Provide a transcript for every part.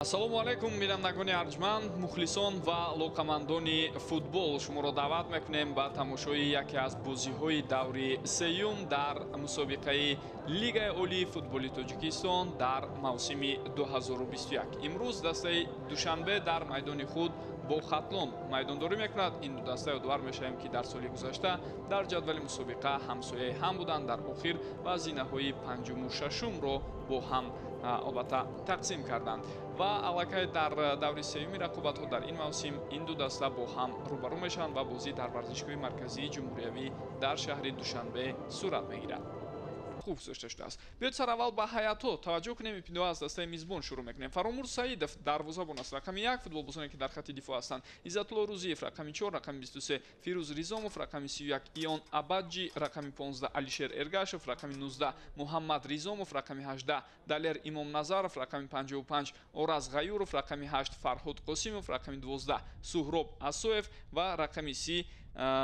Ассалому алайкум, бинандагони арҷманд, мухлисон ва алоқамандони футбол. Шуморо даъват мекунем ба тамошои яке аз бозиҳои даври сеюм дар мусобиқаи Лигаи Олии футболи Тоҷикистон дар мавсими 2021. Имрӯз дастаи Душанбе дар майдони худ бо Хатлон майдондорӣ мекунад. Ин ду даста ёдовар мешавем, ки дар соли гузашта дар ҷадвали мусобиқа ҳамсояи ҳам буданд, дар охир ва зинаҳои панҷуму шашумро бо ҳам албатта тақсим карданд. Ва аллакай дар даври сеюми рақобатҳо дар ин мавсим ин ду даста бо ҳам рӯбарӯ мешаванд ва бозӣ дар варзишгоҳи марказии ҷумҳуриявӣ дар шаҳри Душанбе сурат мегирад. Хуб гузошта шудааст. Биёед сараввал ба ҳаятҳо таваҷҷӯҳ кунем. Ибтидо аз дастаи мизбон шурӯъ мекунем. Фаромур Саидов дарвозабон аст, рақами 1. Футболбозоне ки дар хатти дифоъ ҳастанд: Иззатулло Рӯзиев рақами 4, рақами 23 Фирӯз Ризомов, рақами 31 Ион Абаҷҷи, рақами 15 Алишер Эргашев, рақами 19 Муҳаммад Ризомов, рақами 18 Далер Имомназаров, рақами 55 Ораз Ғаюров, рақами 8 Фарҳод Қосимов, рақами 12 Суҳроб Асоев ва рақами 30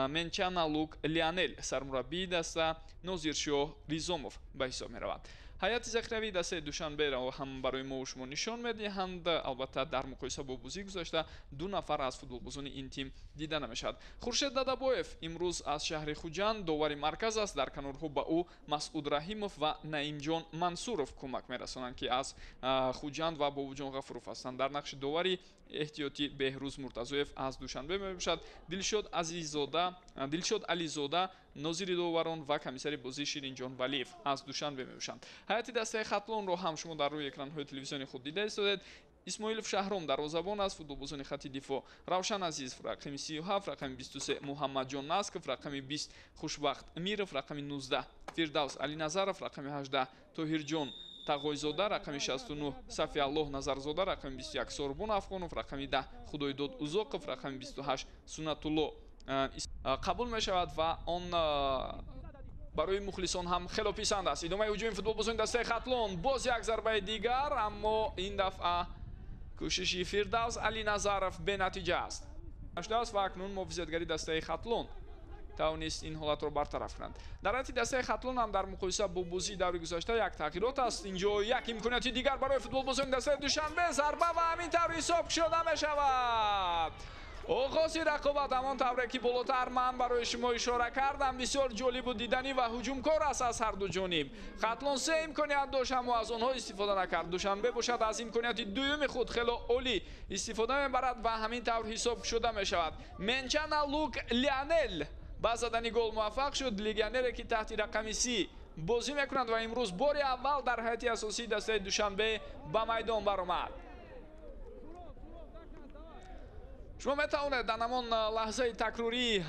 Менчана Лук Лионел. Сармураббии даста Нозиршоҳ Ризомов ба ҳисоб меравад. Ҳайати захиравии дастаи Душанберо ҳам барои мо шумо нишон медиҳанд. Албатта дар муқоиса бо бозии гузашта ду нафар аз футболбозони ин тим дида намешавад. Хуршед Дадабоев имрӯз аз шаҳри Хуҷанд довари марказ аст. Дар канорҳо ба ӯ Масъуд Раҳимов ва Наимҷон Мансуров кӯмак мерасонанд, ки аз Хуҷанд ва Бобоҷон Ғафуров ҳастанд. Дар нақши довари эҳтиётӣ Беҳрӯз Муртазоев аз Душанбе мебошад. Дилшод Азиззода, Дилшод Ализода нозири доварон ва комиссари бозӣ Ширинҷон Валиев аз Душанбе мебошанд. Ҳайати дастаи Хатлонро ҳам шумо дар рӯи экранҳои телевизиони худ дида истодед. Исмоилов Шаҳром дарвозабон аст. Футболбозони хатти дифоъ: Равшан Азизов рақами 37, рақами 23 Муҳаммадҷон Насков, рақами 20 Хушбахт Миров, рақами 19 Фирдавс Алиназаров, рақами 18 Тоҳирҷон Тағойзода, рақами 69 Сафиаллоҳ Назарзода, рақами 21 Сорбон Афғонов, рақами 10 Худойдод Узоқов, рақами 28 Суннатулло қабул мешавад ва он барои мухлисон ҳам хело писанд аст. Идомаи ҳуҷуми футболбозони дастаи Хатлон, боз як зарбаи дигар, аммо ин дафъа кӯшиши Фирдавс Алиназаров бенатиҷа аст. Шудааст ва акнун муҳофизатгари дастаи Хатлон тавонист ин ҳолатро бартараф кунад. Дар ҳайати дастаи Хатлон ҳам дар муқоиса бо бозии даври гузашта як тағйирот аст. Инҷо як имконияти дигар барои футболбозони дастаи Душанбе, зарба ва ҳамин тавр ҳисоб шуда мешавад. Оғози рақобат ҳамон тавре ки болотар ман барои шумо ишора кардам, бисёр ҷолибу диданӣ ва ҳуҷумкор аст аз ҳар ду ҷониб. Хатлон се имконият дошт, аммо аз онҳо истифода накард. Душанбе бошад аз имконияти дуюми худ хело олӣ истифода мебарад ва ҳамин тавр ҳисоб шуда мешавад. Менчана Лук Лионел ба задани гол муваффақ шуд. Легионере ки таҳти рақами 30 бозӣ мекунад ва имрӯз бори аввал дар ҳайати асосии дастаи Душанбе ба майдон баромад. Шумо метавонед дар ҳамон лаҳзаи такрории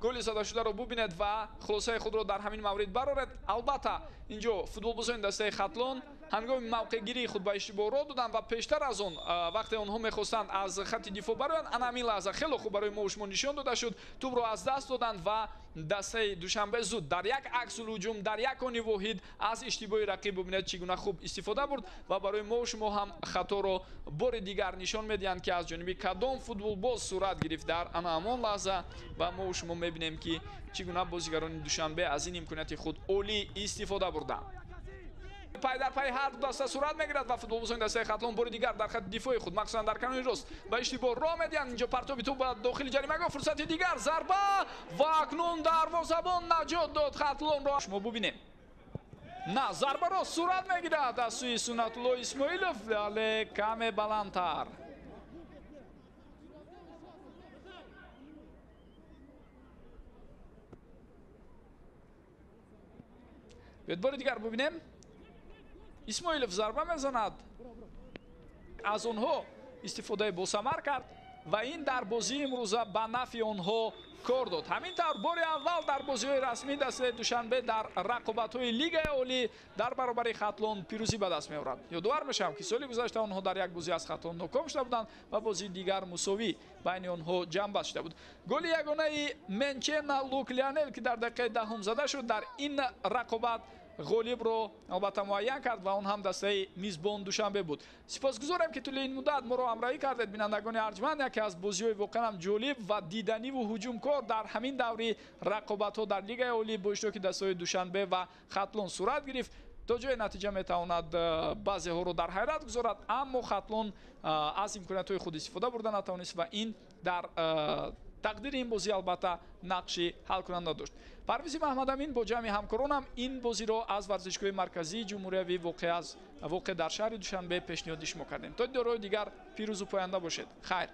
голи задашударо бубинед ва хулосаи худро дар ҳамин маврид бароред. Албатта инҷо футболбозони дастаи Хатлон ҳангоми мавқеъгирии худ ба иштибоҳ роҳ доданд ва пештар аз он вақте онҳо мехостанд аз хатти дифоъ бароянд, ана ҳамин лаҳза хело хуб барои мо шумо нишон дода шуд. Тӯбро аз даст доданд ва дастаи Душанбе зуд дар як аксулҳуҷум, дар як они воҳид аз иштибоҳи рақиб бубинед чӣ гуна хуб истифода бурд ва барои мо шумо ҳам хаторо бори дигар нишон медиҳанд, ки аз ҷониби кадом футболбоз сурат гирифт дар ана ҳамон лаҳза ва мо шумо мебинем, ки чӣ гуна бозигарони Душанбе аз ин имконияти худ олӣ истифода бурданд. Пай дар пай ҳар ду даста сурат мегирад ва футболбозони дастаи Хатлон бори дигар дар хатти дифои худ, махсусан дар канори рост, ба иштибоҳ роҳ медиҳанд. Инҷо партоби тӯб ба дохили ҷаримагоҳ, фурсати дигар, зарба ва акнун дарвозабон наҷот дод Хатлонро. Шумо бубинем, на зарба рост сурат мегирад аз сӯи Суннатулло Исмоилов, вале каме баландтар. Биёед бори дигар бубинем. Исмоилов зарба мезанад, аз онҳо истифодаи босамар кард ва ин дар бозии имрӯза ба нафъи онҳо кор дод. Ҳамин тавр бори аввал дар бозиҳои расмӣ дастаи Душанбе дар рақобатҳои Лигаи Олӣ дар баробари Хатлон пирӯзӣ ба даст меорад. Ёдовар мешавам, ки соли гузашта онҳо дар як бозӣ аз Хатлон ноком шуда буданд ва бозии дигар мусовӣ байни онҳо ҷамъбаст шуда буд. Голи ягонаи Менчена Лук Лионел, ки дар дақиқаи 10 зада шуд, дар ин рақобат ғолибро албатта муайян кард ва он ҳам дастаи мизбон Душанбе буд. Сипосгузорем, ки тӯли ин муддат моро ҳамроҳӣ кардед. Бинандагони арҷманд, яке аз бозиҳои воқеан ҳам ҷолиб ва диданиву ҳуҷумкор дар ҳамин даври рақобатҳо дар Лигаи Олӣ бо иштироки дастаҳои Душанбе ва Хатлон сурат гирифт. То ҷои натиҷа метавонад баъзеҳоро дар ҳайрат гузорад, аммо Хатлон аз имкониятҳои худ истифода бурда натавонист ва ин дар тақдири ин бозӣ албатта нақши ҳалкунанда дошт. Парвизи Маҳмадамин бо ҷамъи ҳамкоронам ин бозиро аз варзишгоҳи марказии ҷумҳуриявӣ воқеъ дар шаҳри Душанбе пешниҳоди шумо кардем. То дидорҳои дигар пирӯзу поянда бошед. Хайр.